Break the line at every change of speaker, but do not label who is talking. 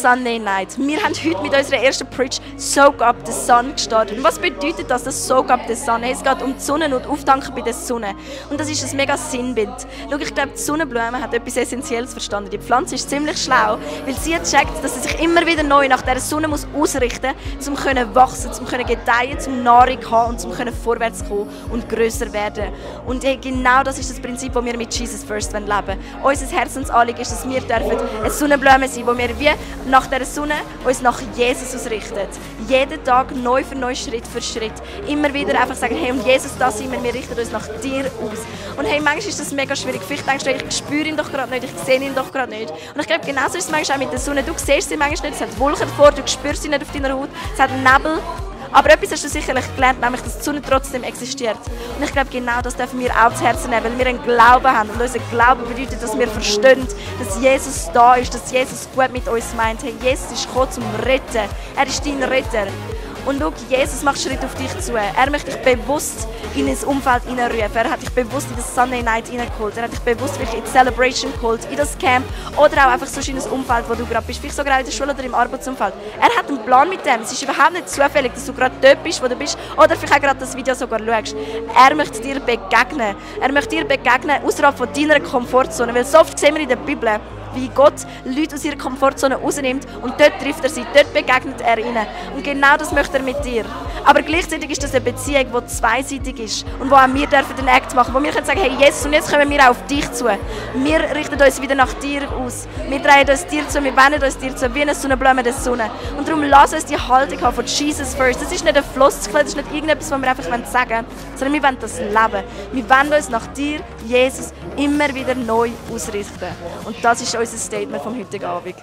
Sunday Night. Wir haben heute mit unserer ersten Preach Soak Up the Sun gestartet. Und was bedeutet das Soak Up the Sun? Hey, es geht um die Sonne und Auftanken bei der Sonne. Und das ist ein mega Sinnbild. Schau, ich glaube, die Sonnenblume hat etwas Essentielles verstanden. Die Pflanze ist ziemlich schlau, weil sie hat gecheckt, dass sie sich immer wieder neu nach dieser Sonne muss ausrichten muss, um wachsen, um gedeihen, um Nahrung zu haben und um vorwärts zu kommen und grösser werden. Und hey, genau das ist das Prinzip, das wir mit Jesus First leben wollen. Unser Herzensanliegen ist, dass wir eine Sonnenblume sein, wo wir wie nach dieser Sonne uns nach Jesus ausrichten. Jeden Tag neu für neu, Schritt für Schritt. Immer wieder einfach sagen, hey, und Jesus, das sind wir richten uns nach dir aus. Und hey, manchmal ist das mega schwierig. Vielleicht denkst du, ich spüre ihn doch gerade nicht, ich sehe ihn doch gerade nicht. Und ich glaube, genauso ist es manchmal auch mit der Sonne. Du siehst sie manchmal nicht, es hat Wolken davor, du spürst sie nicht auf deiner Haut, es hat Nebel. Aber etwas hast du sicherlich gelernt, nämlich, dass die Sonne trotzdem existiert. Und ich glaube, genau das dürfen wir auch zu Herzen nehmen, weil wir einen Glauben haben. Und unser Glaube bedeutet, dass wir verstehen, dass Jesus da ist, dass Jesus gut mit uns meint. Hey, Jesus ist gekommen zum Retten. Er ist dein Retter. Und schau, Jesus macht Schritt auf dich zu. Er möchte dich bewusst in ein Umfeld hineinrufen. Er hat dich bewusst in das Sunday Night hineingeholt. Er hat dich bewusst in die Celebration geholt, in das Camp oder auch einfach sonst in ein Umfeld, wo du gerade bist. Vielleicht sogar in der Schule oder im Arbeitsumfeld. Er hat einen Plan mit dem. Es ist überhaupt nicht zufällig, dass du gerade dort bist, wo du bist. Oder vielleicht auch gerade das Video sogar schaust. Er möchte dir begegnen. Er möchte dir begegnen außerhalb von deiner Komfortzone. Weil so oft sehen wir in der Bibel, wie Gott Leute aus ihrer Komfortzone rausnimmt und dort trifft er sie, dort begegnet er ihnen. Und genau das möchte er mit dir. Aber gleichzeitig ist das eine Beziehung, die zweiseitig ist und wo auch wir den Act machen, wo wir können sagen, hey Jesus, und jetzt kommen wir auch auf dich zu. Wir richten uns wieder nach dir aus. Wir drehen uns dir zu, wir wenden uns dir zu, wie eine Sonnenblume der Sonne. Und darum lass uns die Haltung haben von Jesus First. Das ist nicht ein Floskel, das ist nicht irgendetwas, was wir einfach sagen wollen, sondern wir wollen das leben. Wir wollen uns nach dir, Jesus, immer wieder neu ausrichten. Und das ist unser Statement vom heutigen Abend.